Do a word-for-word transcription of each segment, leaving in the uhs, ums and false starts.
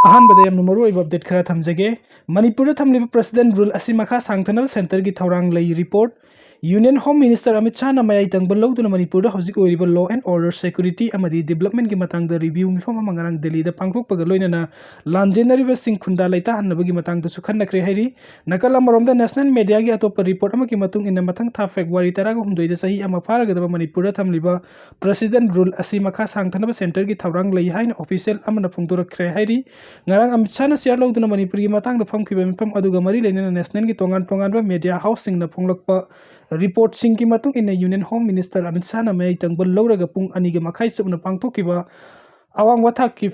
ꯑꯍꯥꯟꯕꯗ ꯌꯥꯝꯅ ꯃꯔꯨꯑꯣꯏꯕ ꯑꯞꯗꯦꯠ ꯈꯔ ꯊꯝꯖꯒꯦ꯫ ꯃꯅꯤꯄꯨꯔꯗ ꯊꯝꯂꯤꯕ ꯄ꯭ꯔꯁꯤꯗꯦꯟ ꯔꯨꯜ ꯑꯁꯤ ꯃꯈꯥ ꯁꯥꯡꯊꯅꯕ ꯁꯦꯟꯇꯔꯒꯤ ꯊꯧꯔꯥꯡ ꯂꯩ꯫ Report: union home minister Amit ꯁꯥꯍꯅ ꯃꯌꯥꯏ ꯇꯪꯕ ꯂꯧꯗꯨꯅ ꯃꯅꯤꯄꯨꯔꯗ ꯍꯧꯖꯤꯛ ꯑꯣꯏꯔꯤꯕ law and order, security ꯑꯃꯗꯤ developmentꯀꯤ ꯃꯇꯥꯡꯗ ꯔꯤꯚꯤꯌꯨ ꯃꯤꯐꯝ ꯑꯃ ꯉꯔꯥꯡ ꯗꯦꯜꯂꯤꯗ ꯄꯥꯡꯊꯣꯛꯄꯒ ꯂꯣꯏꯅꯅ ꯂꯥꯟꯖꯦꯟꯅꯔꯤꯕꯁꯤꯡ ꯈꯨꯟꯗꯥ ꯂꯩꯇꯥꯍꯟꯅꯕꯒꯤ ꯃꯇꯥꯡꯗꯁꯨ ꯈꯟꯅꯈ꯭ꯔꯦ ꯍꯥꯏꯔꯤ꯫ ꯅꯥꯀꯜ ꯑꯃꯔꯣꯝꯗ ꯅꯦꯁꯅꯦꯜ ꯃꯦꯗꯤꯌꯥꯒꯤ ꯑꯇꯣꯞꯄ ꯔꯤꯄꯣꯔꯠ ꯑꯃꯒꯤ ꯃꯇꯨꯡ ꯏꯟꯅ, ꯃꯊꯪ ꯊꯥ ꯐꯦꯕ꯭ꯔꯨꯋꯥꯔꯤ ꯇꯔꯥꯒ ꯍꯨꯝꯗꯣꯏꯗ ꯆꯍꯤ ꯑꯃ ꯐꯥꯔꯒꯗꯕ ꯃꯅꯤꯄꯨꯔꯗ ꯊꯝꯂꯤꯕ ꯄ꯭ꯔꯁꯤꯗꯦꯟ ꯔꯨꯜ ꯑꯁꯤ ꯃꯈꯥ ꯁꯥꯡꯊꯅꯕ ꯁꯦꯟꯇꯔꯒꯤ ꯊꯧꯔꯥꯡ ꯂꯩ ꯍꯥꯏꯅ ꯑꯣꯐꯤꯁꯤꯌꯦꯜ ꯑꯃꯅ ꯐꯣꯡꯗꯣꯔꯛꯈ꯭ꯔꯦ ꯍꯥꯏꯔꯤ꯫ ꯉꯔꯥꯡ ꯑꯃꯤꯠ ꯁꯥꯍꯅ ꯆꯤꯌꯥꯔ ꯂꯧꯗꯨꯅ ꯃꯅꯤꯄꯨꯔꯒꯤ ꯃꯇꯥꯡꯗ ꯐꯝꯈꯤꯕ ꯃꯤꯐꯝ ꯑꯗꯨꯒ ꯃꯔꯤ ꯂꯩꯅꯅ ꯅꯦꯁꯅꯦꯜꯒꯤ ꯇꯣꯉꯥꯟ ꯇꯣꯉꯥꯟꯕ ꯃꯦꯗꯤꯌꯥ ꯍꯥꯎꯁꯁꯤꯡꯅ ꯐꯣꯡꯂꯛꯄ ꯔꯤꯄꯣꯔꯠꯁꯤꯡꯒꯤ ꯃꯇꯨꯡ ꯏꯟꯅ, ꯌꯨꯅꯤꯌꯟ ꯍꯣꯝ ꯃꯤꯅꯤꯁꯇꯔ ꯑꯃꯤꯠ ꯁꯥꯍꯅ ꯃꯌꯥꯏ ꯇꯪꯕ ꯂꯧꯔꯒ ꯄꯨꯡ ꯑꯅꯤꯒ ꯃꯈꯥꯏ ꯆꯨꯞꯅ ꯄꯥꯡꯊꯣꯛꯈꯤꯕ ꯑꯋꯥꯡꯕ ꯊꯥꯛꯀꯤ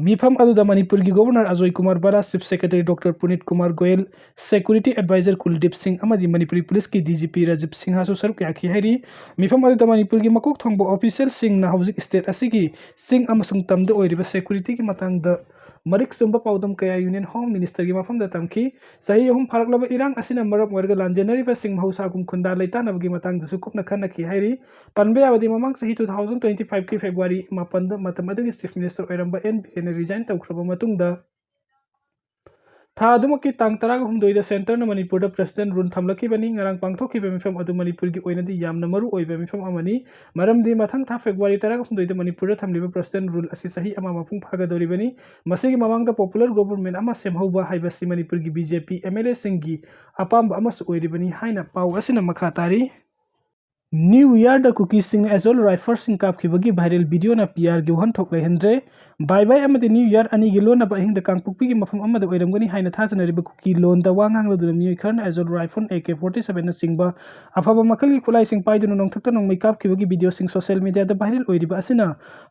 ꯃꯤꯐꯝ ꯑꯗꯨꯗ ꯃꯅꯤꯄꯨꯔꯒꯤ governor Ajoy Kumar Bhalla, chief secretary doctor Puneet Kumar Goel, security adviser Kuldeep Singh ꯑꯃꯗꯤ ꯃꯅꯤꯄꯨꯔꯤ ꯄꯨꯂꯤꯁꯀꯤ ꯗꯤ ꯖꯤ ꯄꯤ ꯔꯥꯖꯤꯕ ꯁꯤꯡꯍꯁꯨ ꯁꯔꯨꯛ ꯌꯥꯈꯤ ꯍꯥꯏꯔꯤ꯫ ꯃꯤꯐꯝ ꯑꯗꯨꯗ ꯃꯅꯤꯄꯨꯔꯒꯤ ꯃꯀꯣꯛ ꯊꯣꯡꯕ ꯑꯣꯐꯤꯁꯤꯌꯦꯜꯁꯤꯡꯅ ꯍꯧꯖꯤꯛ ꯁ꯭ꯇꯦꯠ ꯑꯁꯤꯒꯤ ꯆꯤꯡ ꯑꯃꯁꯨꯡ ꯇꯝꯗ ꯑꯣꯏꯔꯤꯕ ꯁꯦꯀ꯭ꯌꯨꯔꯤꯇꯤꯒꯤ ꯃꯇꯥꯡꯗ ꯃꯔꯤꯛ ꯆꯨꯝꯕ ꯄꯥꯎꯗꯝ ꯀꯌꯥ ꯌꯨꯅꯤꯌꯟ ꯍꯣꯝ ꯃꯤꯅꯤꯁꯇꯔꯒꯤ ꯃꯐꯝꯗ ꯇꯝꯈꯤ꯫ ꯆꯍꯤ ꯑꯍꯨꯝ ꯐꯥꯔꯛꯂꯕ ꯏꯔꯥꯡ ꯑꯁꯤꯅ ꯃꯔꯝ ꯑꯣꯏꯔꯒ ꯂꯥꯟꯖꯦꯟꯅꯔꯤꯕꯁꯤꯡ ꯃꯍꯧꯁꯥꯒꯨꯝ ꯈꯨꯟꯗꯥ ꯂꯩꯇꯥꯅꯕꯒꯤ ꯃꯇꯥꯡꯗꯁꯨ ꯀꯨꯞꯅ ꯈꯟꯅꯈꯤ ꯍꯥꯏꯔꯤ꯫ ꯄꯟꯕ ꯌꯥꯕꯗꯤ, ꯃꯃꯥꯡ ꯆꯍꯤ two thousand twenty fiveꯀꯤ ꯐꯦꯕ꯭ꯔꯨꯋꯥꯔꯤ ꯃꯥꯄꯟꯗ ꯃꯇꯝ ꯑꯗꯨꯒꯤ ꯆꯤꯐ ꯃꯤꯅꯤꯁꯇꯔ ꯑꯣꯏꯔꯝꯕ ꯑꯦꯟ ꯕꯤꯔꯦꯟꯅ ꯔꯤꯖꯥꯏꯟ ꯇꯧꯈ꯭ꯔꯕ ꯃꯇꯨꯡꯗ, ꯊꯥ ꯑꯗꯨꯃꯛꯀꯤ ꯇꯥꯡ ꯇꯔꯥꯒ ꯍꯨꯝꯗꯣꯏꯗ ꯁꯦꯟꯇꯔꯅ ꯃꯅꯤꯄꯨꯔꯗ ꯄ꯭ꯔꯁꯤꯗꯦꯟ ꯔꯨꯜ ꯊꯝꯂꯛꯈꯤꯕꯅꯤ꯫ ꯉꯔꯥꯡ ꯄꯥꯡꯊꯣꯛꯈꯤꯕ ꯃꯤꯐꯝ ꯑꯗꯨ ꯃꯅꯤꯄꯨꯔꯒꯤ ꯑꯣꯏꯅꯗꯤ ꯌꯥꯝꯅ ꯃꯔꯨ ꯑꯣꯏꯕ ꯃꯤꯐꯝ ꯑꯃꯅꯤ, ꯃꯔꯝꯗꯤ ꯃꯊꯪ ꯊꯥ ꯐꯦꯕ꯭ꯔꯨꯋꯥꯔꯤ ꯇꯔꯥꯒ ꯍꯨꯝꯗꯣꯏꯗ ꯃꯅꯤꯄꯨꯔꯗ ꯊꯝꯂꯤꯕ ꯄ꯭ꯔꯁꯤꯗꯦꯟ ꯔꯨꯜ ꯑꯁꯤ ꯆꯍꯤ ꯑꯃ ꯃꯄꯨꯡ ꯐꯥꯒꯗꯧꯔꯤꯕꯅꯤ꯫ ꯃꯁꯤꯒꯤ ꯃꯃꯥꯡꯗ ꯄꯣꯄꯨꯂꯔ ꯒꯣꯚꯔꯟꯃꯦꯟ ꯑꯃ ꯁꯦꯝꯍꯧꯕ ꯍꯥꯏꯕꯁꯤ ꯃꯅꯤꯄꯨꯔꯒꯤ B J P M L ꯑꯦꯁꯤꯡꯒꯤ ꯑꯄꯥꯝꯕ ꯑꯃꯁꯨ ꯑꯣꯏꯔꯤꯕꯅꯤ ꯍꯥꯏꯅ ꯄꯥꯎ ꯑꯁꯤꯅ ꯃꯈꯥ ꯇꯥꯔꯤ꯫ ꯅ꯭ꯌꯨ ꯌꯔꯗ ꯀꯨꯀꯤꯁꯤꯡꯅ ꯑꯦꯖꯣꯜ ꯔꯥꯏꯐꯜꯁꯤꯡ ꯀꯥꯞꯈꯤꯕꯒꯤ ꯚꯥꯏꯔꯦꯜ ꯚꯤꯗꯤꯑꯣꯅ ꯄꯤ ꯑꯥꯔꯒꯤ ꯋꯥꯍꯟꯊꯣꯛ ꯂꯩꯍꯟꯗ꯭ꯔꯦ꯫ ꯕꯥꯏ ꯕꯥꯏ ꯑꯃꯗꯤ ꯅ꯭ꯌꯨ ꯌꯔ ꯑꯅꯤꯒꯤ ꯂꯣꯟꯅꯕ ꯑꯍꯤꯡꯗ ꯀꯥꯡꯄꯣꯛꯄꯤꯒꯤ ꯃꯐꯝ ꯑꯃꯗ ꯑꯣꯏꯔꯝꯒꯅꯤ ꯍꯥꯏꯅ ꯊꯥꯖꯅꯔꯤꯕ ꯀꯨꯀꯤ ꯂꯣꯟꯗ ꯋꯥ ꯉꯥꯡꯂꯗꯨꯅ ꯃꯤꯑꯣꯏ ꯈꯔꯅ ꯑꯦꯖꯣꯜ ꯔꯥꯏꯐꯜ, ꯑꯦ ꯀꯦ ꯐꯣꯔꯇꯤ ꯁꯚꯦꯟꯅꯆꯤꯡꯕ ꯑꯐꯕ ꯃꯈꯜꯒꯤ ꯈꯨꯠꯂꯥꯏꯁꯤꯡ ꯄꯥꯏꯗꯨꯅ ꯅꯣꯡꯊꯛꯇ ꯅꯣꯡꯃꯩ ꯀꯥꯞꯈꯤꯕꯒꯤ ꯚꯤꯗꯤꯑꯣꯁꯤꯡ ꯁꯣꯁꯤꯌꯦꯜ ꯃꯤꯗꯤꯌꯥꯗ ꯚꯥꯏꯔꯦꯜ ꯑꯣꯏꯔꯤꯕ ꯑꯁꯤꯅ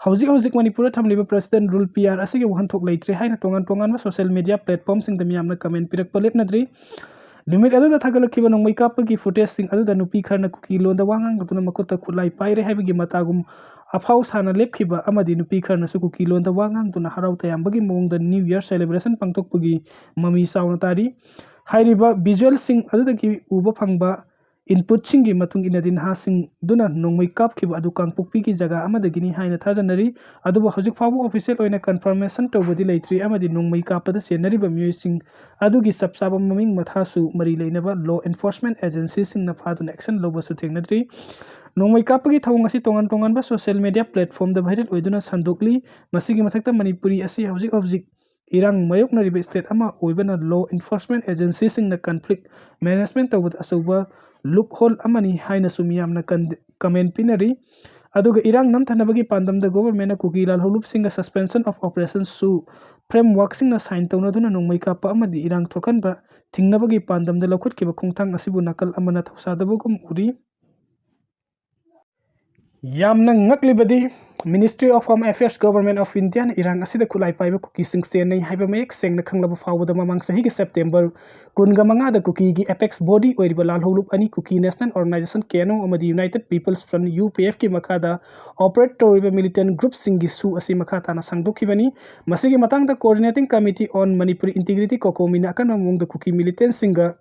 ꯍꯧꯖꯤꯛ ꯍꯧꯖꯤꯛ ꯃꯅꯤꯄꯨꯔꯗ ꯊꯝꯂꯤꯕ ꯄ꯭ꯔꯁꯤꯗꯦꯟ ꯔꯨꯜ ꯄꯤ ꯑꯥꯔ ꯑꯁꯤꯒꯤ ꯋꯥꯍꯟꯊꯣꯛ ꯂꯩꯇ꯭ꯔꯦ ꯍꯥꯏꯅ ꯇꯣꯉꯥꯟ ꯇꯣꯉꯥꯟꯕ ꯁꯣꯁꯤꯌꯦꯜ ꯃꯤꯗꯤꯌꯥ ꯄ꯭ꯂꯦꯠꯐꯣꯔꯝꯁꯤꯡꯗ ꯃꯤꯌꯥꯝꯅ ꯀꯃꯦꯟ ꯄꯤꯔꯛꯄ ꯂꯦꯞꯅꯗ꯭ꯔꯤ꯫ ꯅꯨꯃꯤꯠ ꯑꯗꯨꯗ ꯊꯥꯒꯠꯂꯛꯈꯤꯕ ꯅꯣꯡꯃꯩ ꯀꯥꯞꯄꯒꯤ ꯐꯨꯇꯦꯖꯁꯤꯡ ꯑꯗꯨꯗ ꯅꯨꯄꯤ ꯈꯔꯅ ꯀꯨꯀꯤ ꯂꯣꯟꯗ ꯋꯥ ꯉꯥꯡꯗꯨꯅ ꯃꯈꯨꯠꯇ ꯈꯨꯠꯂꯥꯏ ꯄꯥꯏꯔꯦ ꯍꯥꯏꯕꯒꯤ ꯃꯇꯥꯒꯨꯝ ꯑꯐꯥꯎ ꯁꯥꯅ ꯂꯦꯞꯈꯤꯕ ꯑꯃꯗꯤ ꯅꯨꯄꯤ ꯈꯔꯅꯁꯨ ꯀꯨꯀꯤ ꯂꯣꯟꯗ ꯋꯥ ꯉꯥꯡꯗꯨꯅ ꯍꯔꯥꯎ ꯇꯌꯥꯝꯕꯒꯤ ꯃꯑꯣꯡꯗ ꯅ꯭ꯌꯨ ꯌꯔ ꯁꯦꯂꯦꯕ꯭ꯔꯦꯁꯟ ꯄꯥꯡꯊꯣꯛꯄꯒꯤ ꯃꯃꯤ ꯆꯥꯎꯅ ꯇꯥꯔꯤ꯫ ꯍꯥꯏꯔꯤꯕ ꯚꯤꯖꯨꯋꯦꯜꯁꯤꯡ ꯑꯗꯨꯗꯒꯤ ꯎꯕ ꯐꯪꯕ inputꯁꯤꯡꯒꯤ ꯃꯇꯨꯡ ꯏꯟꯅꯗꯤ ꯅꯍꯥꯁꯤꯡꯗꯨꯅ ꯅꯣꯡꯃꯩ ꯀꯥꯞꯈꯤꯕ ꯑꯗꯨ ꯀꯥꯡꯄꯣꯛꯄꯤꯒꯤ ꯖꯒꯥ ꯑꯃꯗꯒꯤꯅꯤ ꯍꯥꯏꯅ ꯊꯥꯖꯅꯔꯤ꯫ ꯑꯗꯨꯕꯨ ꯍꯧꯖꯤꯛ ꯐꯥꯎꯕ official ꯑꯣꯏꯅ confirmation ꯇꯧꯕꯗꯤ ꯂꯩꯇ꯭ꯔꯤ ꯑꯃꯗꯤ ꯅꯣꯡꯃꯩ ꯀꯥꯞꯄꯗ ꯆꯦꯟꯅꯔꯤꯕ ꯃꯤꯑꯣꯏꯁꯤꯡ ꯑꯗꯨꯒꯤ ꯆꯞ ꯆꯥꯕ ꯃꯃꯤꯡ ꯃꯊꯥꯁꯨ ꯃꯔꯤ ꯂꯩꯅꯕ law enforcement agencyꯁꯤꯡꯅ ꯐꯥꯗꯨꯅ action ꯂꯧꯕꯁꯨ ꯊꯦꯡꯅꯗ꯭ꯔꯤ꯫ ꯅꯣꯡꯃꯩ ꯀꯥꯞꯄꯒꯤ ꯊꯧꯑꯣꯡ ꯑꯁꯤ ꯇꯣꯉꯥꯟ ꯇꯣꯉꯥꯟꯕ social media platformꯗ viral ꯑꯣꯏꯗꯨꯅ ꯁꯟꯗꯣꯛꯂꯤ꯫ ꯃꯁꯤꯒꯤ ꯃꯊꯛꯇ ꯃꯅꯤꯄꯨꯔꯤ ꯑꯁꯤ ꯍꯧꯖꯤꯛ ꯍꯧꯖꯤꯛ ꯏꯔꯥꯡ ꯃꯥꯌꯣꯛꯅꯔꯤꯕ state ꯑꯃ ꯑꯣꯏꯕꯅ law enforcement agencyꯁꯤꯡꯅ conflict management ꯇꯧꯕꯗ ꯑꯆꯧꯕ loophole ꯑꯃꯅꯤ ꯍꯥꯏꯅꯁꯨ ꯃꯤꯌꯥꯝꯅ ꯀꯟ-, comment ꯄꯤꯅꯔꯤ꯫ ꯑꯗꯨꯒ ꯏꯔꯥꯡ ꯅꯝꯊꯅꯕꯒꯤ ꯄꯥꯟꯗꯝꯗ governmentꯅ ꯀꯨꯀꯤ ꯂꯥꯜꯍꯧꯂꯨꯞꯁꯤꯡꯒ suspension of operationꯁꯨ frameworkꯁꯤꯡꯅ sign ꯇꯧꯅꯗꯨꯅ ꯅꯣꯡꯃꯩ ꯀꯥꯞꯄ ꯑꯃꯗꯤ ꯏꯔꯥꯡ ꯊꯣꯛꯍꯟꯕ ꯊꯤꯡꯅꯕꯒꯤ ꯄꯥꯟꯗꯝꯗ ꯂꯧꯈꯠꯈꯤꯕ ꯈꯣꯡꯊꯥꯡ ꯑꯁꯤꯕꯨ ꯅꯥꯀꯜ ꯑꯃꯅ ꯊꯧꯁꯥꯗꯕꯒꯨꯝ ꯎꯔꯤ꯫ ꯌꯥꯝꯅ ꯉꯛꯂꯤꯕꯗꯤ Ministry of Home Affairs, Government of Indiaꯅ ꯏꯔꯥꯡ ꯑꯁꯤꯗ ꯈꯨꯠꯂꯥꯏ ꯄꯥꯏꯕ ꯀꯨꯀꯤꯁꯤꯡ ꯆꯦꯟꯅꯩ ꯍꯥꯏꯕ ꯃꯌꯦꯛ ꯁꯦꯡꯅ ꯈꯪꯂꯕ ꯐꯥꯎꯕꯗ ꯃꯃꯥꯡ ꯆꯍꯤꯒꯤ September ꯀꯨꯟꯒ ꯃꯉꯥꯗ ꯀꯨꯀꯤꯒꯤ apex body ꯑꯣꯏꯔꯤꯕ ꯂꯥꯜꯍꯧꯂꯨꯞ ꯑꯅꯤ ꯀꯨꯀꯤ National Organisation, KNO, ꯑꯃꯗꯤ United People's Front, UPFꯀꯤ ꯃꯈꯥꯗ operate ꯇꯧꯔꯤꯕ militant groupꯁꯤꯡꯒꯤ ꯁꯨ ꯑꯁꯤ ꯃꯈꯥ ꯇꯥꯅ ꯁꯥꯡꯗꯣꯛꯈꯤꯕꯅꯤ꯫ ꯃꯁꯤꯒꯤ ꯃꯇꯥꯡꯗ Coordinating Committee on Manipuri Integrity, COCOMIꯅ ꯑꯀꯟꯕ ꯃꯑꯣꯡꯗ ꯀꯨꯀꯤ militantꯁꯤꯡꯒ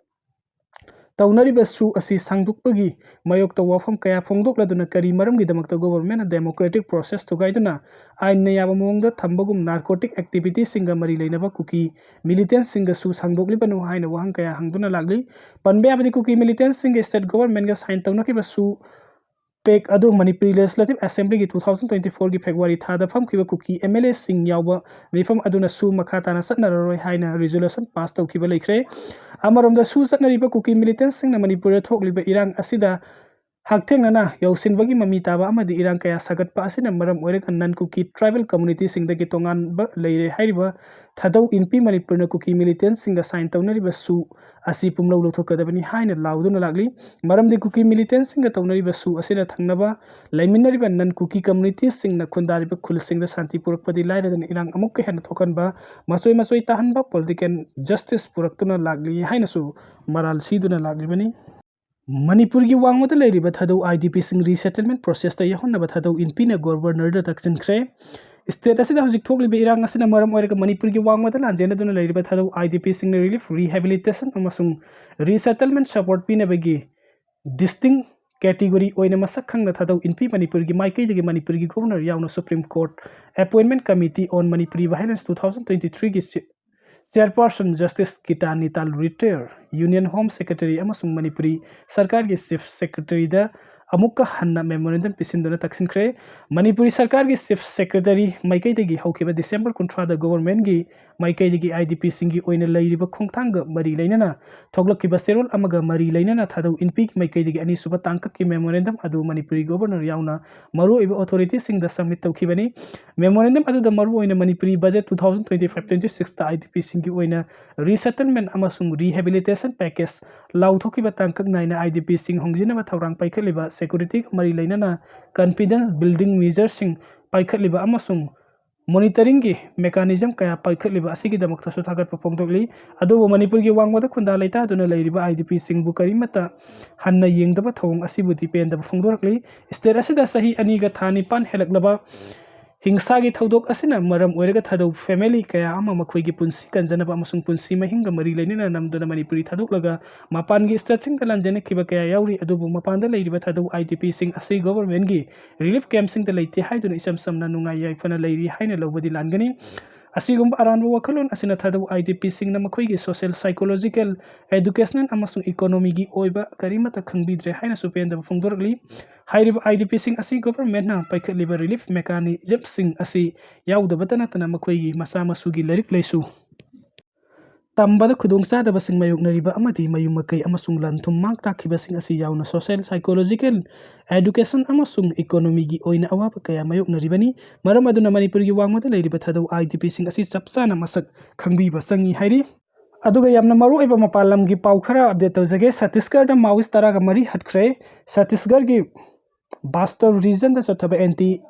ꯇꯧꯅꯔꯤꯕ ꯁꯨ ꯑꯁꯤ ꯁꯥꯡꯗꯣꯛꯄꯒꯤ ꯃꯥꯌꯣꯛꯇ ꯋꯥꯐꯝ ꯀꯌꯥ ꯐꯣꯡꯗꯣꯛꯂꯗꯨꯅ ꯀꯔꯤ ꯃꯔꯝꯒꯤꯗꯃꯛꯇ governmentꯅ democratic process ꯊꯨꯒꯥꯏꯗꯨꯅ ꯑꯥꯏꯟꯅ ꯌꯥꯕ ꯃꯑꯣꯡꯗ ꯊꯝꯕꯒꯨꯝ narcotic activitiesꯁꯤꯡꯒ ꯃꯔꯤ ꯂꯩꯅꯕ ꯀꯨꯀꯤ militantꯁꯤꯡꯒ ꯁꯨ ꯁꯥꯡꯗꯣꯛꯂꯤꯕꯅꯣ ꯍꯥꯏꯅ ꯋꯥꯍꯪ ꯀꯌꯥ ꯍꯪꯗꯨꯅ ꯂꯥꯛꯂꯤ꯫ ꯄꯟꯕ ꯌꯥꯕꯗꯤ ꯀꯨꯀꯤ militantꯁꯤꯡꯒ state governmentꯒ sign ꯇꯧꯅꯈꯤꯕ ꯁꯨ pact ꯑꯗꯨ Manipuri Legislative Assemblyꯒꯤ two thousand twenty fourꯒꯤ February ꯊꯥꯗ ꯐꯝꯈꯤꯕ ꯀꯨꯀꯤ MLAꯁꯤꯡ ꯌꯥꯎꯕ ꯃꯤꯐꯝ ꯑꯗꯨꯅ ꯁꯨ ꯃꯈꯥ ꯇꯥꯅ ꯆꯠꯅꯔꯔꯣꯏ ꯍꯥꯏꯅ resolution pass ꯇꯧꯈꯤꯕ ꯂꯩꯈ꯭ꯔꯦ꯫ ꯑꯃꯔꯣꯝꯗ ꯁꯨ ꯆꯠꯅꯔꯤꯕ ꯀꯨꯀꯤ militantꯁꯤꯡꯅ ꯃꯅꯤꯄꯨꯔꯗ ꯊꯣꯛꯂꯤꯕ ꯏꯔꯥꯡ ꯑꯁꯤꯗ ꯍꯛꯊꯦꯡꯅꯅ ꯌꯧꯁꯤꯟꯕꯒꯤ ꯃꯃꯤ ꯇꯥꯕ ꯑꯃꯗꯤ ꯏꯔꯥꯡ ꯀꯌꯥ ꯁꯥꯒꯠꯄ ꯑꯁꯤꯅ ꯃꯔꯝ ꯑꯣꯏꯔꯒ non Kuki tribal communityꯁꯤꯡꯗꯒꯤ ꯇꯣꯉꯥꯟꯕ ꯂꯩꯔꯦ ꯍꯥꯏꯔꯤꯕ ꯊꯥꯗꯧ ꯏꯟꯄꯤ ꯃꯅꯤꯄꯨꯔꯅ ꯀꯨꯀꯤ militantꯁꯤꯡꯒ sign ꯇꯧꯅꯔꯤꯕ ꯁꯨ ꯑꯁꯤ ꯄꯨꯝꯂꯧ ꯂꯧꯊꯣꯛꯀꯗꯕꯅꯤ ꯍꯥꯏꯅ ꯂꯥꯎꯗꯨꯅ ꯂꯥꯛꯂꯤ꯫ ꯃꯔꯝꯗꯤ ꯀꯨꯀꯤ militantꯁꯤꯡꯒ ꯇꯧꯅꯔꯤꯕ ꯁꯨ ꯑꯁꯤꯅ ꯊꯪꯅꯕ ꯂꯩꯃꯤꯟꯅꯔꯤꯕ non Kuki communityꯁꯤꯡꯅ ꯈꯨꯟꯗꯥꯔꯤꯕ ꯈꯨꯜꯁꯤꯡꯗ ꯁꯥꯟꯇꯤ ꯄꯨꯔꯛꯄꯗꯤ ꯂꯥꯏꯔꯗꯅ ꯏꯔꯥꯡ ꯑꯃꯨꯛꯀ ꯍꯦꯟꯅ ꯊꯣꯛꯍꯟꯕ, ꯃꯆꯣꯏ ꯃꯆꯣꯏ ꯇꯥꯍꯟꯕ, political injustice ꯄꯨꯔꯛꯇꯨꯅ ꯂꯥꯛꯂꯤ ꯍꯥꯏꯅꯁꯨ ꯃꯔꯥꯜ ꯁꯤꯗꯨꯅ ꯂꯥꯛꯂꯤꯕꯅꯤ꯫ ꯃꯅꯤꯄꯨꯔꯒꯤ ꯋꯥꯡꯃꯗ ꯂꯩꯔꯤꯕ ꯊꯥꯗꯧ IDPꯁꯤꯡ resettlement processꯇ ꯌꯥꯎꯍꯟꯅꯕ ꯊꯥꯗꯧ ꯏꯟꯄꯤꯅ Governorꯗ ꯇꯛꯁꯤꯟꯈ꯭ꯔꯦ꯫ State ꯑꯁꯤꯗ ꯍꯧꯖꯤꯛ ꯊꯣꯛꯂꯤꯕ ꯏꯔꯥꯡ ꯑꯁꯤꯅ ꯃꯔꯝ ꯑꯣꯏꯔꯒ ꯃꯅꯤꯄꯨꯔꯒꯤ ꯋꯥꯡꯃꯗ ꯂꯥꯟꯖꯦꯟꯅꯗꯨꯅ ꯂꯩꯔꯤꯕ ꯊꯥꯗꯧ IDPꯁꯤꯡꯅ relief, rehabilitation ꯑꯃꯁꯨꯡ resettlement support ꯄꯤꯅꯕꯒꯤ distinct category ꯑꯣꯏꯅ ꯃꯁꯛ ꯈꯪꯅ ꯊꯥꯗꯧ ꯏꯟꯄꯤ ꯃꯅꯤꯄꯨꯔꯒꯤ ꯃꯥꯏꯀꯩꯗꯒꯤ ꯃꯅꯤꯄꯨꯔꯒꯤ Governor ꯌꯥꯎꯅ Supreme Court Appointment Committee on Monipuri Violence two thousand twenty three ꯒꯤ Chairperson Justice Gita Nital, Retired, Union Home Secretary ꯑꯃꯁꯨꯡ ꯃꯅꯤꯄꯨꯔꯤ ꯁꯔꯀꯥꯔꯒꯤ Chief Secretaryꯗ ꯑꯃꯨꯛꯀ ꯍꯟꯅ memorandum ꯄꯤꯁꯤꯟꯗꯨꯅ ꯇꯛꯁꯤꯟꯈ꯭ꯔꯦ꯫ ꯃꯅꯤꯄꯨꯔꯤ ꯁꯔꯀꯥꯔꯒꯤ Chief Secretary ꯃꯥꯏꯀꯩꯗꯒꯤ ꯍꯧꯈꯤꯕ December ꯀꯨꯟꯊ꯭ꯔꯥꯗ Governmentꯀꯤ ꯃꯥꯏꯀꯩꯗꯒꯤ IDPꯁꯤꯡꯒꯤ ꯑꯣꯏꯅ ꯂꯩꯔꯤꯕ ꯈꯣꯡꯊꯥꯡꯒ ꯃꯔꯤ ꯂꯩꯅꯅ ꯊꯣꯛꯂꯛꯈꯤꯕ ꯆꯦꯔꯣꯜ ꯑꯃꯒ ꯃꯔꯤ ꯂꯩꯅꯅ ꯊꯥꯗꯧ ꯏꯟꯄꯤ ꯃꯥꯏꯀꯩꯗꯒꯤ ꯑꯅꯤꯁꯨꯕ ꯇꯥꯡꯀꯛꯀꯤ memorandum ꯑꯗꯨ ꯃꯅꯤꯄꯨꯔꯤ Governor ꯌꯥꯎꯅ ꯃꯔꯨꯑꯣꯏꯕ authorityꯁꯤꯡꯗ submit ꯇꯧꯈꯤꯕꯅꯤ꯫ Memorandum ꯑꯗꯨꯗ ꯃꯔꯨꯑꯣꯏꯅ Manipuri budget two thousand twenty five twenty sixꯇ IDPꯁꯤꯡꯒꯤ ꯑꯣꯏꯅ resettlement ꯑꯃꯁꯨꯡ rehabilitation package ꯂꯥꯎꯊꯣꯛꯈꯤꯕ ꯇꯥꯡꯀꯛ ꯅꯥꯏꯅ IDPꯁꯤꯡ ꯍꯣꯡꯖꯤꯟꯅꯕ ꯊꯧꯔꯥꯡ ꯄꯥꯏꯈꯠꯂꯤꯕ securityꯒ ꯃꯔꯤ ꯂꯩꯅꯅ confidence building measureꯁꯤꯡ ꯄꯥꯏꯈꯠꯂꯤꯕ ꯑꯃꯁꯨꯡ monitoringꯒꯤ mechanism ꯀꯌꯥ ꯄꯥꯏꯈꯠꯂꯤꯕ ꯑꯁꯤꯒꯤꯗꯃꯛꯇꯁꯨ ꯊꯥꯒꯠꯄ ꯐꯣꯡꯗꯣꯛꯂꯤ꯫ ꯑꯗꯨꯕꯨ ꯃꯅꯤꯄꯨꯔꯒꯤ ꯋꯥꯡꯃꯗ ꯈꯨꯟꯗꯥ ꯂꯩꯇꯥꯗꯨꯅ ꯂꯩꯔꯤꯕ IDPꯁꯤꯡꯕꯨ ꯀꯔꯤꯃꯠꯇ ꯍꯟꯅ ꯌꯦꯡꯗꯕ ꯊꯧꯑꯣꯡ ꯑꯁꯤꯕꯨꯗꯤ ꯄꯦꯟꯗꯕ ꯐꯣꯡꯗꯣꯔꯛꯂꯤ꯫ State ꯑꯁꯤꯗ ꯆꯍꯤ ꯑꯅꯤꯒ ꯊꯥ ꯅꯤꯄꯥꯟ ꯍꯦꯜꯂꯛꯂꯕ ꯍꯤꯡꯁꯥꯒꯤ ꯊꯧꯗꯣꯛ ꯑꯁꯤꯅ ꯃꯔꯝ ꯑꯣꯏꯔꯒ ꯊꯥꯗꯧ family ꯀꯌꯥ ꯑꯃ ꯃꯈꯣꯏꯒꯤ ꯄꯨꯟꯁꯤ ꯀꯟꯖꯅꯕ ꯑꯃꯁꯨꯡ ꯄꯨꯟꯁꯤ ꯃꯍꯤꯡꯒ ꯃꯔꯤ ꯂꯩꯅꯅ ꯅꯝꯗꯨꯅ ꯃꯅꯤꯄꯨꯔꯤ ꯊꯥꯗꯣꯛꯂꯒ ꯃꯄꯥꯟꯒꯤ stateꯁꯤꯡꯗ ꯂꯥꯟꯖꯦꯟꯅꯈꯤꯕ ꯀꯌꯥ ꯌꯥꯎꯔꯤ꯫ ꯑꯗꯨꯕꯨ ꯃꯄꯥꯟꯗ ꯂꯩꯔꯤꯕ ꯊꯥꯗꯧ IDPꯁꯤꯡ ꯑꯁꯤ Governmentꯀꯤ relief campꯁꯤꯡꯗ ꯂꯩꯇꯦ ꯍꯥꯏꯗꯨꯅ ꯏꯆꯝ ꯆꯝꯅ ꯅꯨꯡꯉꯥꯏ ꯌꯥꯏꯐꯅ ꯂꯩꯔꯤ ꯍꯥꯏꯅ ꯂꯧꯕꯗꯤ ꯂꯥꯟꯒꯅꯤ꯫ ꯑꯁꯤꯒꯨꯝꯕ ꯑꯔꯥꯟꯕ ꯋꯥꯈꯜꯂꯣꯟ ꯑꯁꯤꯅ ꯊꯥꯗꯧ IDPꯁꯤꯡꯅ ꯃꯈꯣꯏꯒꯤ social, psychological, educational ꯑꯃꯁꯨꯡ economyꯒꯤ ꯑꯣꯏꯕ ꯀꯔꯤꯃꯠꯇ ꯈꯪꯕꯤꯗ꯭ꯔꯦ ꯍꯥꯏꯅꯁꯨ ꯄꯦꯟꯗꯕ ꯐꯣꯡꯗꯣꯔꯛꯂꯤ꯫ ꯍꯥꯏꯔꯤꯕ IDPꯁꯤꯡ ꯑꯁꯤ Governmentꯅ ꯄꯥꯏꯈꯠꯂꯤꯕ relief mechanismꯁꯤꯡ ꯑꯁꯤ ꯌꯥꯎꯗꯕꯇ ꯅꯠꯇꯅ ꯃꯈꯣꯏꯒꯤ ꯃꯆꯥ ꯃꯁꯨꯒꯤ ꯂꯥꯏꯔꯤꯛ ꯂꯥꯏꯁꯨ ꯇꯝꯕꯗ ꯈꯨꯗꯣꯡꯆꯥꯗꯕꯁꯤꯡ ꯃꯥꯌꯣꯛꯅꯔꯤꯕ ꯑꯃꯗꯤ ꯃꯌꯨꯝ ꯃꯀꯩ ꯑꯃꯁꯨꯡ ꯂꯟ ꯊꯨꯝ ꯃꯥꯡ ꯇꯥꯛꯈꯤꯕꯁꯤꯡ ꯑꯁꯤ ꯌꯥꯎꯅ social, psychological, education ꯑꯃꯁꯨꯡ economyꯒꯤ ꯑꯣꯏꯅ ꯑꯋꯥꯕ ꯀꯌꯥ ꯃꯥꯌꯣꯛꯅꯔꯤꯕꯅꯤ꯫ ꯃꯔꯝ ꯑꯗꯨꯅ ꯃꯅꯤꯄꯨꯔꯒꯤ ꯋꯥꯡꯃꯗ ꯂꯩꯔꯤꯕ ꯊꯥꯗꯧ IDPꯁꯤꯡ ꯑꯁꯤ ꯆꯞ ꯆꯥꯅ ꯃꯁꯛ ꯈꯪꯕꯤꯕ ꯆꯪꯏ ꯍꯥꯏꯔꯤ꯫ ꯑꯗꯨꯒ ꯌꯥꯝꯅ ꯃꯔꯨꯑꯣꯏꯕ ꯃꯄꯥꯟ ꯂꯝꯒꯤ ꯄꯥꯎ ꯈꯔ update ꯇꯧꯖꯒꯦ꯫ ꯆꯇꯤꯁꯒꯔꯗ Maoist ꯇꯔꯥꯒ ꯃꯔꯤ ꯍꯥꯠꯈ꯭ꯔꯦ꯫ ꯆꯇꯤꯁꯒꯔꯒꯤ ꯕꯥꯁꯇꯔ regionꯗ ꯆꯠꯊꯕ anti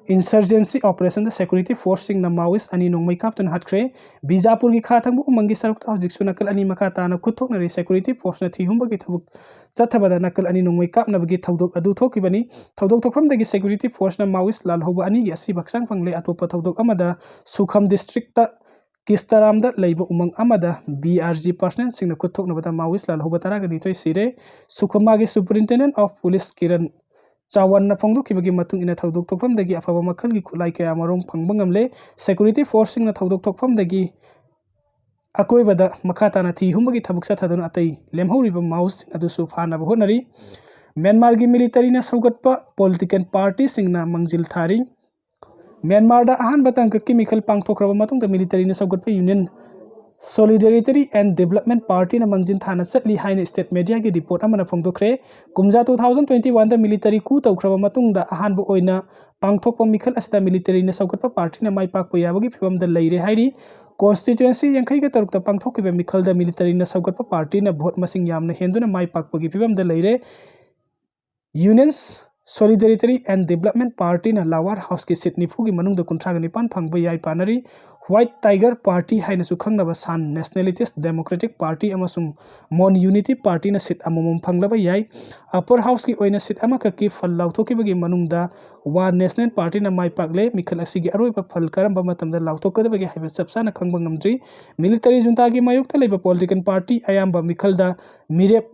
insurgency operationꯗ security forceꯁꯤꯡꯅ Maoist ꯑꯅꯤ ꯅꯣꯡꯃꯩ ꯀꯥꯞꯇꯨꯅ ꯍꯥꯠꯈ꯭ꯔꯦ꯫ ꯕꯤꯖꯥꯄꯨꯔꯒꯤ ꯈꯥ ꯊꯪꯕ ꯎꯃꯪꯒꯤ ꯁꯔꯨꯛꯇ ꯍꯧꯖꯤꯛꯁꯨ ꯅꯥꯀꯜ ꯑꯅꯤ ꯃꯈꯥ ꯇꯥꯅ ꯈꯨꯠ ꯊꯣꯛꯅꯔꯤ꯫ Security forceꯅ ꯊꯤꯍꯨꯝꯕꯒꯤ ꯊꯕꯛ ꯆꯠꯊꯕꯗ ꯅꯥꯀꯜ ꯑꯅꯤ ꯅꯣꯡꯃꯩ ꯀꯥꯞꯅꯕꯒꯤ ꯊꯧꯗꯣꯛ ꯑꯗꯨ ꯊꯣꯛꯈꯤꯕꯅꯤ꯫ ꯊꯧꯗꯣꯛ ꯊꯣꯛꯐꯝꯗꯒꯤ security forceꯅ Maoist ꯂꯥꯜꯍꯧꯕ ꯑꯅꯤꯒꯤ ꯑꯁꯤꯕ ꯍꯛꯆꯥꯡ ꯐꯪꯂꯦ꯫ ꯑꯇꯣꯞꯄ ꯊꯧꯗꯣꯛ ꯑꯃꯗ ꯁꯨꯈꯝ districtꯇ ꯀꯤꯁꯇꯥꯔꯥꯝꯗ ꯂꯩꯕ ꯎꯃꯪ ꯑꯃꯗ B R G personnelꯁꯤꯡꯅ ꯈꯨꯠ ꯊꯣꯛꯅꯕꯗ Maoist ꯂꯥꯜꯍꯧꯕ ꯇꯔꯥꯒ ꯅꯤꯊꯣꯏ ꯁꯤꯔꯦ꯫ ꯁꯨꯀꯨꯃꯥꯒꯤ Superintendent of Police ꯀꯤꯔꯟ ꯆꯥꯋꯟꯅ ꯐꯣꯡꯗꯣꯛꯈꯤꯕꯒꯤ ꯃꯇꯨꯡ ꯏꯟꯅ, ꯊꯧꯗꯣꯛ ꯊꯣꯛꯐꯝꯗꯒꯤ ꯑꯐꯕ ꯃꯈꯜꯒꯤ ꯈꯨꯠꯂꯥꯏ ꯀꯌꯥ ꯃꯔꯨꯝ ꯐꯪꯕ ꯉꯝꯂꯦ꯫ Security forceꯁꯤꯡꯅ ꯊꯧꯗꯣꯛ ꯊꯣꯛꯐꯝꯗꯒꯤ ꯑꯀꯣꯏꯕꯗ ꯃꯈꯥ ꯇꯥꯅ ꯊꯤ ꯍꯨꯝꯕꯒꯤ ꯊꯕꯛ ꯆꯠꯊꯗꯨꯅ ꯑꯇꯩ ꯂꯦꯝꯍꯧꯔꯤꯕ Maoistꯁꯤꯡ ꯑꯗꯨꯁꯨ ꯐꯥꯅꯕ ꯍꯣꯠꯅꯔꯤ꯫ ꯃ꯭ꯌꯥꯟꯃꯥꯔꯒꯤ militaryꯅ ꯁꯧꯒꯠꯄ political partyꯁꯤꯡꯅ ꯃꯥꯡꯖꯤꯜ ꯊꯥꯔꯤ꯫ ꯃ꯭ꯌꯥꯟꯃꯥꯔꯗ ꯑꯍꯥꯟꯕ ꯇꯥꯡꯀꯛꯀꯤ ꯃꯤꯈꯜ ꯄꯥꯡꯊꯣꯛꯈ꯭ꯔꯕ ꯃꯇꯨꯡꯗ militaryꯅ ꯁꯧꯒꯠꯄ Union Solidarity and Development Partyꯅ ꯃꯥꯡꯖꯤꯟ ꯊꯥꯅ ꯆꯠꯂꯤ ꯍꯥꯏꯅ state mediaꯒꯤ report ꯑꯃꯅ ꯐꯣꯡꯗꯣꯛꯈ꯭ꯔꯦ꯫ ꯀꯨꯝꯖꯥ two thousand twenty oneꯗ military coup ꯇꯧꯈ꯭ꯔꯕ ꯃꯇꯨꯡꯗ ꯑꯍꯥꯟꯕ ꯑꯣꯏꯅ ꯄꯥꯡꯊꯣꯛꯄ ꯃꯤꯈꯜ ꯑꯁꯤꯗ militaryꯅ ꯁꯧꯒꯠꯄ partyꯅ ꯃꯥꯏ ꯄꯥꯛꯄ ꯌꯥꯕꯒꯤ ꯐꯤꯕꯝꯗ ꯂꯩꯔꯦ ꯍꯥꯏꯔꯤ꯫ Constituency ꯌꯥꯡꯈꯩꯒ ꯇꯔꯨꯛꯇ ꯄꯥꯡꯊꯣꯛꯈꯤꯕ ꯃꯤꯈꯜꯗ militaryꯅ ꯁꯧꯒꯠꯄ partyꯅ vote ꯃꯁꯤꯡ ꯌꯥꯝꯅ ꯍꯦꯟꯗꯨꯅ ꯃꯥꯏ ꯄꯥꯛꯄꯒꯤ ꯐꯤꯕꯝꯗ ꯂꯩꯔꯦ꯫ Union Solidarity and Development Partyꯅ Lower Houseꯀꯤ seat ꯅꯤꯐꯨꯒꯤ ꯃꯅꯨꯡꯗ ꯀꯨꯟꯊ꯭ꯔꯥꯒ ꯅꯤꯄꯥꯟ ꯐꯪꯕ ꯌꯥꯏ ꯄꯥꯅꯔꯤ꯫ White Tiger Party ꯍꯥꯏꯅꯁꯨ ꯈꯪꯅꯕ Shan Nationalist Democratic Party ꯑꯃꯁꯨꯡ Mon Unity Partyꯅ seat ꯑꯃꯃꯝ ꯐꯪꯂꯕ ꯌꯥꯏ꯫ Upper Houseꯀꯤ ꯑꯣꯏꯅ seat ꯑꯃꯈꯛꯀꯤ ꯐꯜ ꯂꯥꯎꯊꯣꯛꯈꯤꯕꯒꯤ ꯃꯅꯨꯡꯗ Wa National Partyꯅ ꯃꯥꯏ ꯄꯥꯛꯂꯦ꯫ ꯃꯤꯈꯜ ꯑꯁꯤꯒꯤ ꯑꯔꯣꯏꯕ ꯐꯜ ꯀꯔꯝꯕ ꯃꯇꯝꯗ ꯂꯥꯎꯊꯣꯛꯀꯗꯕꯒꯦ ꯍꯥꯏꯕ ꯆꯞ ꯆꯥꯅ ꯈꯪꯕ ꯉꯝꯗ꯭ꯔꯤ꯫ Military juntaꯒꯤ ꯃꯥꯌꯣꯛꯇ ꯂꯩꯕ political party ꯑꯌꯥꯝꯕ ꯃꯤꯈꯜꯗ ꯃꯤꯔꯦꯞ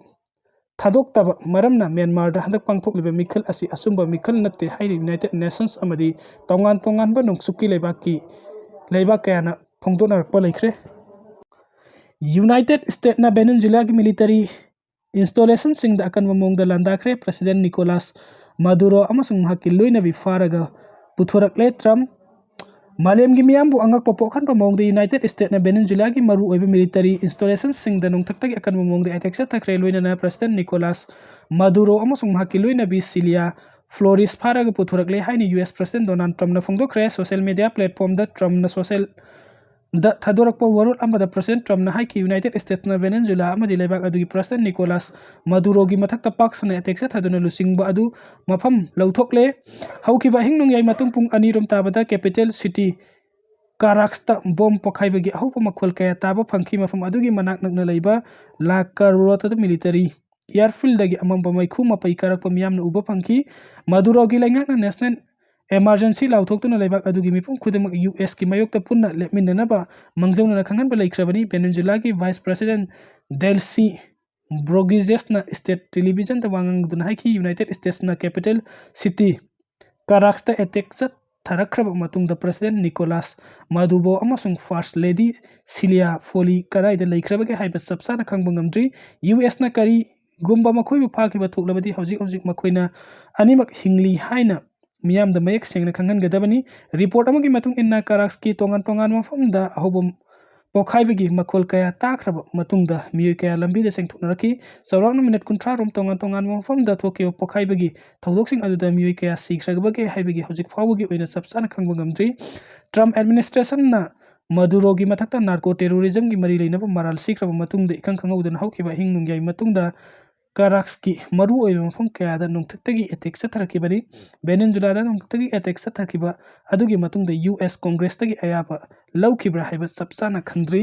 ꯊꯥꯗꯣꯛꯇꯕ ꯃꯔꯝꯅ ꯃ꯭ꯌꯥꯟꯃꯥꯔꯗ ꯍꯟꯗꯛ ꯄꯥꯡꯊꯣꯛꯂꯤꯕ ꯃꯤꯈꯜ ꯑꯁꯤ ꯑꯆꯨꯝꯕ ꯃꯤꯈꯜ ꯅꯠꯇꯦ ꯍꯥꯏꯅ United Nations ꯑꯃꯗꯤ ꯇꯣꯉꯥꯟ ꯇꯣꯉꯥꯟꯕ ꯅꯣꯡꯆꯨꯞꯀꯤ ꯂꯩꯕꯥꯛꯀꯤ, ꯂꯩꯕꯥꯛ ꯀꯌꯥꯅ ꯐꯣꯡꯗꯣꯛꯅꯔꯛꯄ ꯂꯩꯈ꯭ꯔꯦ꯫ United Statesꯅ Venezuelaꯒꯤ military installationꯁꯤꯡꯗ ꯑꯀꯟꯕ ꯃꯑꯣꯡꯗ ꯂꯥꯟꯗꯥꯈ꯭ꯔꯦ꯫ President Nicolas Maduro ꯑꯃꯁꯨꯡ ꯃꯍꯥꯛꯀꯤ ꯂꯣꯏꯅꯕꯤ ꯐꯥꯔꯒ ꯄꯨꯊꯣꯔꯛꯂꯦ꯫ Trump ꯃꯥꯂꯦꯝꯒꯤ ꯃꯤꯌꯥꯝꯕꯨ ꯑꯉꯛꯄ ꯄꯣꯛꯍꯟꯕ ꯃꯑꯣꯡꯗ United Statesꯅ Venezuelaꯒꯤ ꯃꯔꯨꯑꯣꯏꯕ military installationꯁꯤꯡꯗ ꯅꯣꯡꯊꯛꯇꯒꯤ ꯑꯀꯟꯕ ꯃꯑꯣꯡꯗ attack ꯆꯠꯊꯈ꯭ꯔꯦ꯫ ꯂꯣꯏꯅꯅ President Nicolas Maduro ꯑꯃꯁꯨꯡ ꯃꯍꯥꯛꯀꯤ ꯂꯣꯏꯅꯕꯤ Celia Flores ꯐꯥꯔꯒ ꯄꯨꯊꯣꯔꯛꯂꯦ ꯍꯥꯏꯅ U S President Donald Trumpꯅ ꯐꯣꯡꯗꯣꯛꯈ꯭ꯔꯦ꯫ Social media platformꯗ Trumpꯅ social ꯗ ꯊꯥꯗꯣꯔꯛꯄ ꯋꯥꯔꯣꯜ ꯑꯃꯗ President Trumpꯅ ꯍꯥꯏꯈꯤ, United Statesꯅ Venezuela ꯑꯃꯗꯤ ꯂꯩꯕꯥꯛ ꯑꯗꯨꯒꯤ President Nicolas Maduroꯒꯤ ꯃꯊꯛꯇ ꯄꯥꯛ ꯁꯟꯅ attack ꯆꯠꯊꯗꯨꯅ ꯂꯨꯆꯤꯡꯕ ꯑꯗꯨ ꯃꯐꯝ ꯂꯧꯊꯣꯛꯂꯦ꯫ ꯍꯧꯈꯤꯕ ꯑꯍꯤꯡ ꯅꯣꯡꯌꯥꯏ ꯃꯇꯨꯡ ꯄꯨꯡ ꯑꯅꯤ ꯔꯣꯝ ꯇꯥꯕꯗ capital city Caracasꯇ bomb ꯄꯣꯈꯥꯏꯕꯒꯤ ꯑꯍꯧꯕ ꯃꯈꯣꯜ ꯀꯌꯥ ꯇꯥꯕ ꯐꯪꯈꯤ꯫ ꯃꯐꯝ ꯑꯗꯨꯒꯤ ꯃꯅꯥꯛ ꯅꯛꯅ ꯂꯩꯕ La Carrota military airfieldꯗꯒꯤ ꯑꯃꯝꯕ ꯃꯩꯈꯨ ꯃꯄꯩ ꯀꯥꯔꯛꯄ ꯃꯤꯌꯥꯝꯅ ꯎꯕ ꯐꯪꯈꯤ꯫ Maduroꯒꯤ ꯂꯩꯉꯥꯛꯅ National emergency ꯂꯥꯎꯊꯣꯛꯇꯨꯅ ꯂꯩꯕꯥꯛ ꯑꯗꯨꯒꯤ ꯃꯤꯄꯨꯝ ꯈꯨꯗꯤꯡꯃꯛ ꯌꯨ ꯑꯦꯁꯀꯤ ꯃꯥꯌꯣꯛꯇ ꯄꯨꯟꯅ ꯂꯦꯞꯃꯤꯟꯅꯅꯕ ꯃꯥꯡꯖꯧꯅꯅ ꯈꯪꯍꯟꯕ ꯂꯩꯈ꯭ꯔꯕꯅꯤ꯫ ꯚꯦꯅꯦꯖꯨꯂꯥꯒꯤ Vice President Delcy Rodriguezꯅ state televisionꯗ ꯋꯥ ꯉꯥꯡꯗꯨꯅ ꯍꯥꯏꯈꯤ, United Statesꯅ capital city Caracasꯇ attack ꯆꯠꯊꯔꯛꯈ꯭ꯔꯕ ꯃꯇꯨꯡꯗ President Nicolas Maduro ꯑꯃꯁꯨꯡ First Lady Celia Foley ꯀꯗꯥꯏꯗ ꯂꯩꯈ꯭ꯔꯕꯒꯦ ꯍꯥꯏꯕ ꯆꯞ ꯆꯥꯅ ꯈꯪꯕ ꯉꯝꯗ꯭ꯔꯤ꯫ ꯌꯨ ꯑꯦꯁꯅ ꯀꯔꯤꯒꯨꯝꯕ ꯃꯈꯣꯏꯕꯨ ꯐꯥꯈꯤꯕ ꯊꯣꯛꯂꯕꯗꯤ ꯍꯧꯖꯤꯛ ꯍꯧꯖꯤꯛ ꯃꯈꯣꯏꯅ ꯑꯅꯤꯃꯛ ꯍꯤꯡꯂꯤ ꯍꯥꯏꯅ ꯃꯤꯌꯥꯝꯗ ꯃꯌꯦꯛ ꯁꯦꯡꯅ ꯈꯪꯍꯟꯒꯗꯕꯅꯤ꯫ Report ꯑꯃꯒꯤ ꯃꯇꯨꯡ ꯏꯟꯅ Caracasꯀꯤ ꯇꯣꯉꯥꯟ ꯇꯣꯉꯥꯟꯕ ꯃꯐꯝꯗ ꯑꯍꯧꯕ ꯄꯣꯛꯈꯥꯏꯕꯒꯤ ꯃꯈꯣꯜ ꯀꯌꯥ ꯇꯥꯈ꯭ꯔꯕ ꯃꯇꯨꯡꯗ ꯃꯤꯑꯣꯏ ꯀꯌꯥ ꯂꯝꯕꯤꯗ ꯆꯦꯟꯊꯣꯛꯅꯔꯛꯈꯤ꯫ ꯆꯥꯎꯔꯥꯛꯅ ꯃꯤꯅꯠ ꯀꯨꯟꯊ꯭ꯔꯥ ꯔꯣꯝ ꯇꯣꯉꯥꯟ ꯇꯣꯉꯥꯟꯕ ꯃꯐꯝꯗ ꯊꯣꯛꯈꯤꯕ ꯄꯣꯛꯈꯥꯏꯕꯒꯤ ꯊꯧꯗꯣꯛꯁꯤꯡ ꯑꯗꯨꯗ ꯃꯤꯑꯣꯏ ꯀꯌꯥ ꯁꯤꯈ꯭ꯔꯕꯒꯦ ꯍꯥꯏꯕꯒꯤ ꯍꯧꯖꯤꯛ ꯐꯥꯎꯕꯒꯤ ꯑꯣꯏꯅ ꯆꯞ ꯆꯥꯅ ꯈꯪꯕ ꯉꯝꯗ꯭ꯔꯤ꯫ Trump administrationꯅ Maduroꯒꯤ ꯃꯊꯛꯇ narco terrorismꯒꯤ ꯃꯔꯤ ꯂꯩꯅꯕ ꯃꯔꯥꯜ ꯁꯤꯈ꯭ꯔꯕ ꯃꯇꯨꯡꯗ ꯏꯈꯪ ꯈꯪꯍꯧꯗꯅ ꯍꯧꯈꯤꯕ ꯑꯍꯤꯡ ꯅꯣꯡꯌꯥꯏ ꯃꯇꯨꯡꯗ Caracasꯀꯤ ꯃꯔꯨꯑꯣꯏꯕ ꯃꯐꯝ ꯀꯌꯥꯗ ꯅꯣꯡꯊꯛꯇꯒꯤ attack ꯆꯠꯊꯔꯛꯈꯤꯕꯅꯤ꯫ ꯚꯦꯅꯦꯖꯨꯂꯥꯗ ꯅꯣꯡꯊꯛꯇꯒꯤ attack ꯆꯠꯊꯈꯤꯕ ꯑꯗꯨꯒꯤ ꯃꯇꯨꯡꯗ ꯌꯨ ꯑꯦꯁ Congressꯇꯒꯤ ꯑꯌꯥꯕ ꯂꯧꯈꯤꯕ꯭ꯔꯥ ꯍꯥꯏꯕ ꯆꯞ ꯆꯥꯅ ꯈꯪꯗ꯭ꯔꯤ꯫